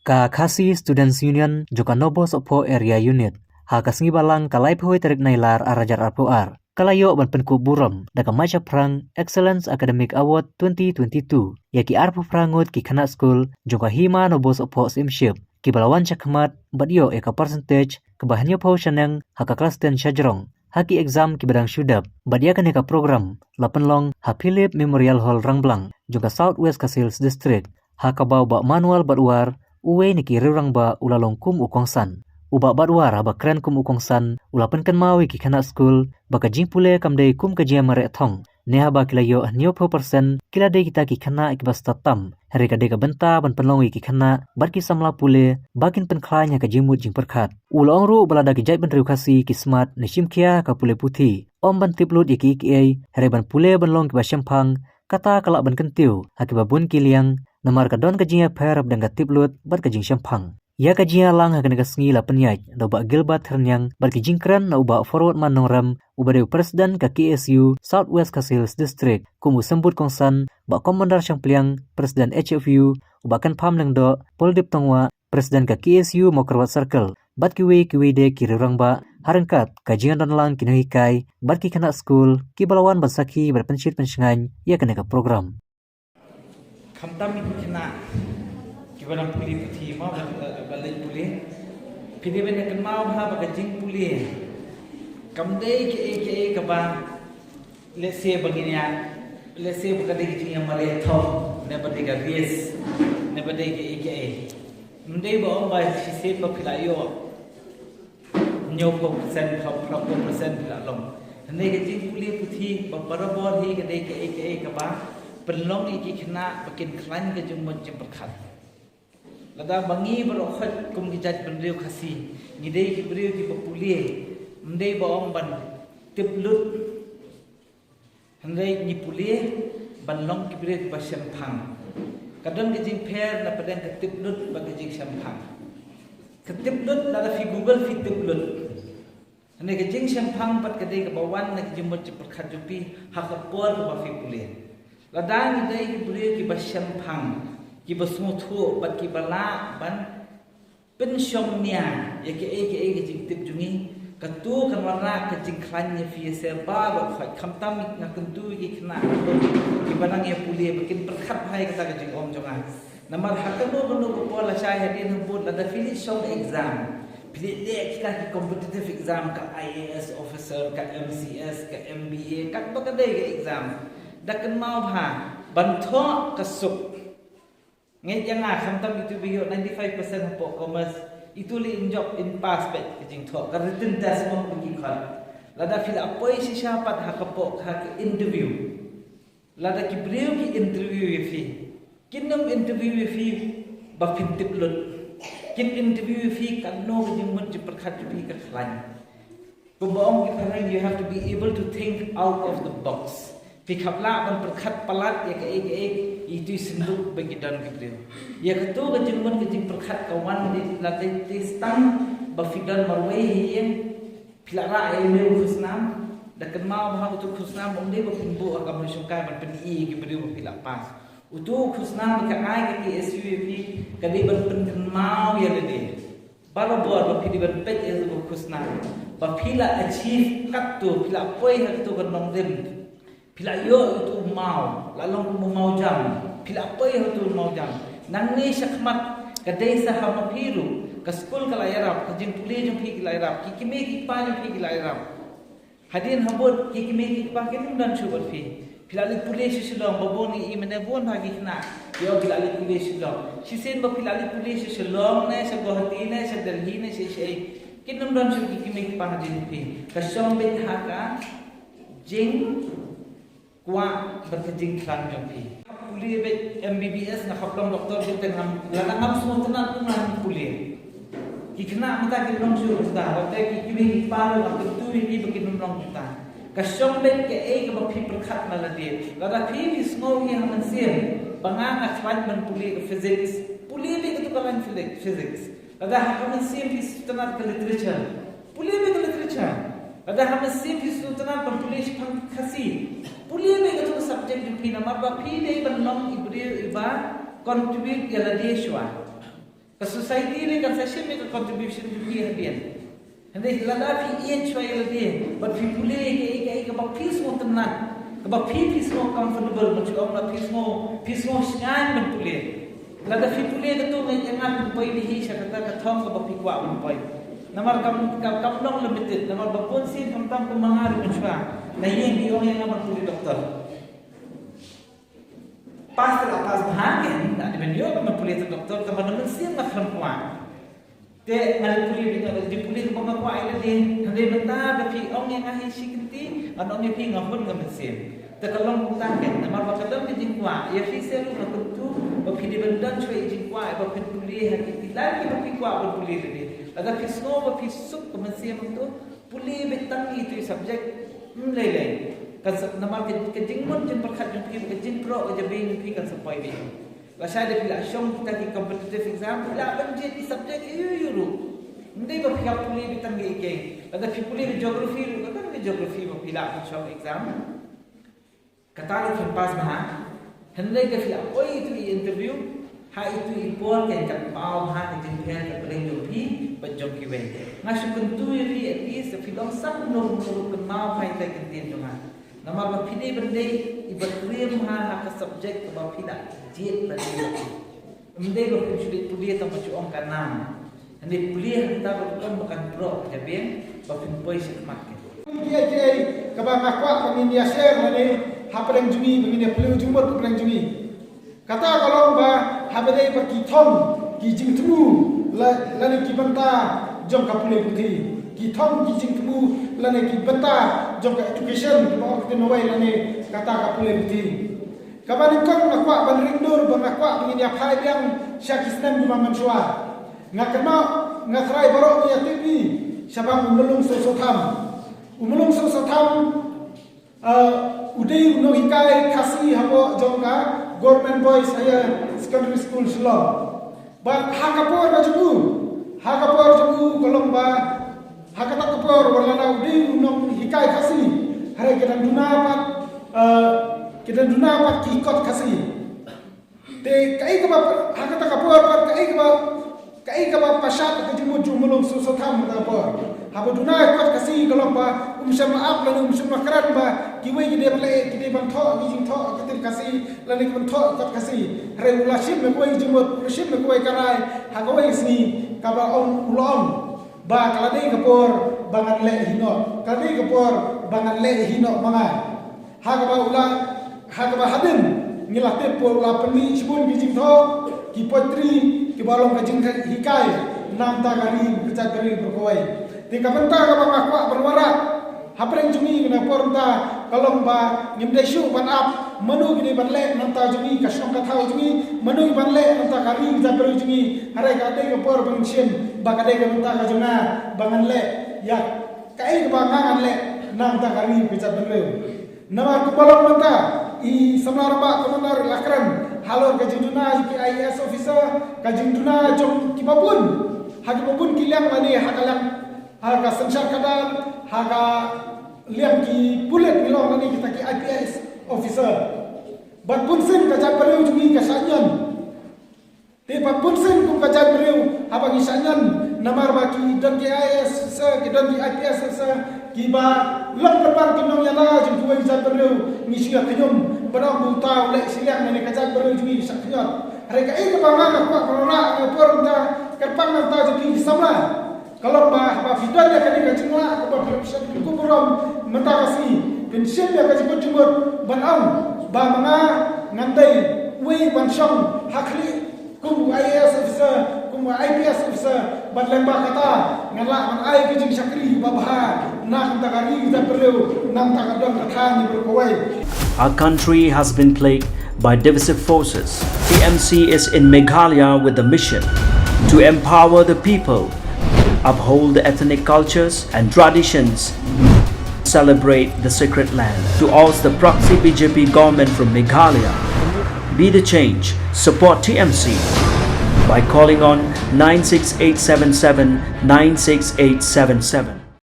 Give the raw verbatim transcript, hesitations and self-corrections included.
Ka Khasi Students Union jong ka Nongbuh Sohphoh Area Unit, ha ka sngi Balang ka laiphew tarik Nailar arhajar arphew ar, ka la ïoh ban pynkup burom da ka Mashaphrang Excellence Academic Award twenty twenty-two ïa ki arphew phra ngut ki khynnah skul jong ka Hima Nongbuh Sohphoh Syiemship, kiba la wan shakhmat bad ïoh ïa ka percentage kaba hynñiewphew shaneng ha ka klas ten shajrong ha ki exam kiba dang shu dep. Bad ïa kane ka program la pynlong ha Philip Memorial Hall Rangblang jong ka South West Khasi Hills District, ha kaba u Bah Manuel Batwar, uwei na ki riew rangbah, u la long kum u kongsan. U Bah Batwar, haba kren kum u kongsan, u la pynkynmaw ïa ki khynnah skul ba ka jingpule kam dei kum ka jingïamareh thong, ne haba ki la ïoh hynñiewphew percent ki la dei kita ki khynnah kiba stad tam. Hynrei ka dei ka bynta ban pynlong ïa ki khynnah bad ki samla pule ba kin pynkhlaiñ ha ka jingmut jingpyrkhat. U la ong ruh ba lada ki jaitbynriew Khasi ki smat ne shim khia ha ka pule puthi, ym ban tip lut ïa kiei kiei, hynrei ban pule ban long kiba shemphang, kata ka lah ban kyntiew ha kiba bun ki liang, namar ka don ka jingïapher hapdeng ka tip lut bad ka jingshemphang. Ïa ka jingïalang ha kane ka sngi la pynïaid da u Bah Gilbert Thyrniang bad ki jingkren na u Bah Forwardman Nongrem, uba dei u President ka K S U South West Khasi Hills District, kum u Symbud Kongsan, Bah Commander Shangpliang, President H F U, u Bah Kynpham Lyngdoh, Poldip Tongwah, President ka K S U Mawkyrwat Circle, bad kiwei kiwei de ki riew rangbah, ha ryngkat ka jingdonlang ki nonghikai bad ki khynnah skul kiba la wan ban sakhi bad pynshit pynshngaiñ ïa kane ka program. Khamtam ïa ki khynnah kiba dang pule puthi, mo, ba, ba leit pule. Phi dei ban ïa kynmaw bha ba ka jingpule kam dei kaei kaei kaba, let's say, ba ngin ïa, let's say, ba ka dei ka jingïamareh thong, ne ba dei ka race, ne ba dei kaei kaei. Ym dei ba ong ba shisien ba phi la ïoh hynñiewphew percent, phraphew percent phi la long. Hynrei ka jingpule puthi ba barabor hi ka dei kaei kaei kaba pynlong ïa ki khynnah ba kin khlaiñ ka jingmut jingpyrkhat. Lada ba ngi baroh khoit kum ki jaitbynriew Khasi ngi dei ki briew kiba pule, ym dei ba ong ban tip lut, hynrei ngi pule ban long ki briew kiba shemphang. Ka don ka jingpher na pdeng ka tip lut bad ka jingshemphang. Ka tip lut, lada phi Google phi tip lut. Hynrei ka jingshemphang pat ka dei kaba wan na ka jingmut jingpyrkhat jong phi ha ka por kaba phi pule. Lada ngi dei ki briew kiba shemphang, kiba sngewthuh bad kiba lah ban pynshong nia ïa kaei kaei ka jingtip jong ngi, kato kan wanrah ka jingkhlaiñ ïa phi ïa se baroh khoit, khamtam nga kyntu ïa ki khynnah kiba nang ïa pule ba kin pyrkhat bha ïa kata ka jingong jong nga. Namar ha kano kano ka por lashai hadien habud lada phi leit shong exam, phi leit leh kita ki competitive exam, ka I A S officer, ka M C S, ka M B A, katba ka dei ka exam, da kynmaw bha ban thoh ka suk. Ngeit ïa nga, khamtam itu ba ïoh ninety-five percent hapoh commerce, itu lei in jop in pass beit ka jingthoh, ka written test mo ba ki khot. Lada phi la poi shisha pat ha ka poh, ha ka interview, lada ki briew ki interview ïa phi, kin nym interview ïa phi ba phin tip lut. Kin interview ïa phi katno ka jingmut jingpyrkhat jong phi ka khlaiñ. Kumba ong ki phareng, you have to be able to think out of the box. Phi hap lah ban pyrkhat palat ïa kaei kaei, itu i synduk ba ki don ki briew. Ïa kato ka jingmut ka jingpyrkhat ka wan dei, lada dei tang ba phi don marwei hi ïa, phi la rah ïa une u khusnam, da kynmaw bha uto u khusnam ym dei ba phin buh ha ka mut shongkai ban pyni ïa ki briew ba phi la pass. Uto u khusnam ba ka ai ka K S U ïa phi, ka dei ban pynkynmaw ïa lade. Barabor ba phi dei ban peit ïa uto u khusnam ba phi la achieve katto, phi la poi ha kato ka nongrim. Phi la ïoh uto u maw, la long kum u mawjam. Phi la poi ha uto u mawjam. Nangne shakhmat ka dei sa ha ma phi ruh, ka skul ka la ïarap, ka jingpule jong phi ki la ïarap, ki kmie ki kpa jong phi ki la ïarap. Hadien habud ki kmie ki kpa kin ym don shuh bad phi. Phi la leit pule sha Shillong, ba bun ngi i mynne bun ha ki khynnah ki ong phi la leit pule Shillong. Shisien ba phi la leit pule sha Shillong ne sha Guwahati ne sha Delhi ne sha, sha, kin ym don shuh ki kmie ki kpa hadien phi. Ka shong beit ha ka jing kwah bad ka jingkhlaiñ jong phi. Pule beit M B B S, nga hap long doktor beit, te ngam, lada ngam sngewtynnat ruh ngam pule. Ki khynnah mynta ki long shuh mynta, lada ki kmie ki kpa ruh nga kyntu ïa ki ba kin ym long mynta. Ka shong beit kaei kaba phi pyrkhat na lade. Lada phi, phi sngew ïa ha mynsiem ba nga nga khlaiñ ban pule ka physics, pule beit kato ka line physics. Lada ha ka mynsiem phi sngewtynnat ka literature, pule beit ka literature. Lada ha mynsiem phi sngewtynnat ban pule shaphang Khasi, pule beit kato ka subject jong phi, namar ba phi dei ban long i briew iba contribute ïa lade shuwa. Ka society leh kan sa shim ïa ka contribution jong phi hadien. Hynrei lada phi ïeit shuwa ïa lade bad phi pule ïa kaei kaei kaba phi sngew tynnat, kaba phi phi sngew comfortable, ban shu ong la phi sngew, phi sngew shngaiñ ban pule. Lada phi pule katto, nga ïa nga phin poi hi sha kata ka thong kaba phi kwah ban poi. Namar kam, kam, kam long limited, namar ba bun sien khamtam kum ma nga ruh mynshuwa nga ïeng ki ong ïa nga ban pule doktor. Pass te la pass bha, kein da dei ban ïoh ban pule doktor, tangba na mynsiem nga khlem kwah. Te nga la pule, nga la dei pule kaba nga kwah ïa lade. Hynrei mynta da phi ong ïa nga hi shi kynti, ngan ong ïa phi nga hun ka mynsiem. Te ka long kumta, kein namar ba ka don ka jingkwah. Ïa phi seh ruh nga kyntu ba phi dei ban don shuwa ïa jingkwah ba phin pule ha ki, ki lad kiba phi kwah ban pule lade. Lada phi sngew ba phi suk ka mynsiem hangto, pule beit tang ïa itu i subject. Ym lei lei. Kan sa, namar ka, ka jingmut jingpyrkhat jong phi, ka jingpyrkhat ka jingpyrkhat jong phi kan sa poi beit. Lashai da phi la shong kita ki competitive exam, phi lah ban jied ki subject aiu aiu ruh. Ym dei ba phi hap pule beit tang ïa kiei. Lada phi pule ka geography ruh, ka don ka geography ba phi lah ban shong exam. Kata ruh phin pass bha. Hynrei da phi la poi itu i interview, ha itu i por kan, kan paw bha ka jingpher ka pyrshah jong phi bad jong kiwei. Nga shu kyntu ïa phi, at least da phi long san ngut ruh, kynmaw bha ïa ka ktien jong nga. Namar ba phi dei ban dei iba triem ha, ha ka subject kaba phi la jied lade. Ym dei ba phin shu leit pule tang ba shu ong ka nam. Hynrei pule ha kata ka rukom ba kan pynlong ka jabieng ba phin poi shakhmat ka. Kiei kiei kaba nga kwah ba ngin ïa share lane hapdeng jong ngi ba ngin ïa pynlong jingmut hapdeng jong ngi. Kata ka long ba haba dei ba ki thong ki jingthmu la, lane ki bynta jong ka pule puthi. Ki thong ki jingthmu lane ki bynta jong ka education, kiba ong ktien Nowei lane kata ka pule puthi. Kaba nyngkong nga kwah ban ring dur ba nga kwah ba ngin ïa phai biang sha ki snem jong mynshuwa. Nga kynmaw, nga trai baroh ngi ïa tip ïa shaphang u Mahlung Soso Tham. U Mahlung Soso Tham, eh, u dei u nonghikai Khasi hapoh jong ka Government Boys Higher Secondary School Shillong. Bad ha ka por ka jong u, ha ka por jong u ka long ba, ha kata ka por wat lada u dei u nonghikai Khasi, hynrei ki dang duna pat, eh, ki dang duna pat ki kot Khasi. Te kaei kaba, ha kata ka por pat kaei kaba, kaei kaba pynshai ka jingmut jong u Mahlung Soso Tham ha kata ka por. Haba duna kot Khasi ka long ba um shym la ap lane um shym la kren ba kiwei ki dei ban leh, ki dei ban thoh ki jingthoh ka ktien Khasi lane ki ban thoh kot Khasi. Hynrei u la shim ïa kawei ka jingmut, u la shim ïa kawei ka rai ha kawei ka sngi kaba ong, u la ong ba ka la dei ka por ba ngan leh hi noh, ka la dei ka por ba ngan leh hi noh ma nga. Ha kaba u la, ha kaba hadien ngi la tip ba u la pynmih shibun ki jingthoh, ki poetry kiba long ka jinghikai na ka bynta ka ri ka jaitbynriew baroh kawei. Te ka bynta kaba nga kwah ban wanrah hapdeng jong ngi na ka por mynta ka long ba ngim dei shuh ban ap mano ki dei ban leh na ka bynta jong ngi, ka shnong ka thaw jong ngi, mano ki ban leh na ka bynta ka ri ka jaitbynriew jong ngi. Hynrei ka dei ka por ba ngin shim ba ka dei ka bynta ka jong nga ba ngan leh ïa kaei kaba nga ngan leh na ka bynta ka ri ka jaitbynriew. Namar kumba long mynta i samla rangbah Commander la kren halor ka jingduna jong ki I A S officer, ka jingduna jong kiba bun ha kiba bun ki liang lane ha ka liang, ha ka synshar khadar, ha ka liang ki pulit ngi long lane kita ki I P S officer. Bad bunsien ka jaitbynriew jong ngi ka shah ñion. Te bad bunsien kum ka jaitbynriew haba ngi shah ñion, namar ba ki don ki I A S officer, ki don ki I P S officer, kiba long pynban ki nongïada jong kiwei ki jaitbynriew, ngi shu ïa khñium ba dang uta u leh shiliang lane ka jaitbynriew jong ngi ka shah khñiot. Hynrei kaei kaba nga kwah ban wanrah ha ka por mynta, kyrpang na ka bynta jong ki samla, ka long ba haba phi don ïa kane ka jinglah kaba phi la pynshai pynkup burom mynta ka sngi, phin shim ïa ka jingmut jingmut ban ong ba ma nga ngan dei uwei ban shong ha khlieh kum u I A S officer, kum u I P S officer, bad lyngba kata ngan lah ban ai ka jingshakri ba bha na ka bynta ka ri ka jaitbynriew, na ka bynta ka don ka thaiñ baroh kawei. Our country has been plagued by divisive forces. T M C is in Meghalaya with the mission to empower the people, uphold the ethnic cultures and traditions, celebrate the sacred land. To oust the proxy B J P government from Meghalaya, be the change. Support T M C by calling on nine six eight seven seven nine six eight seven seven.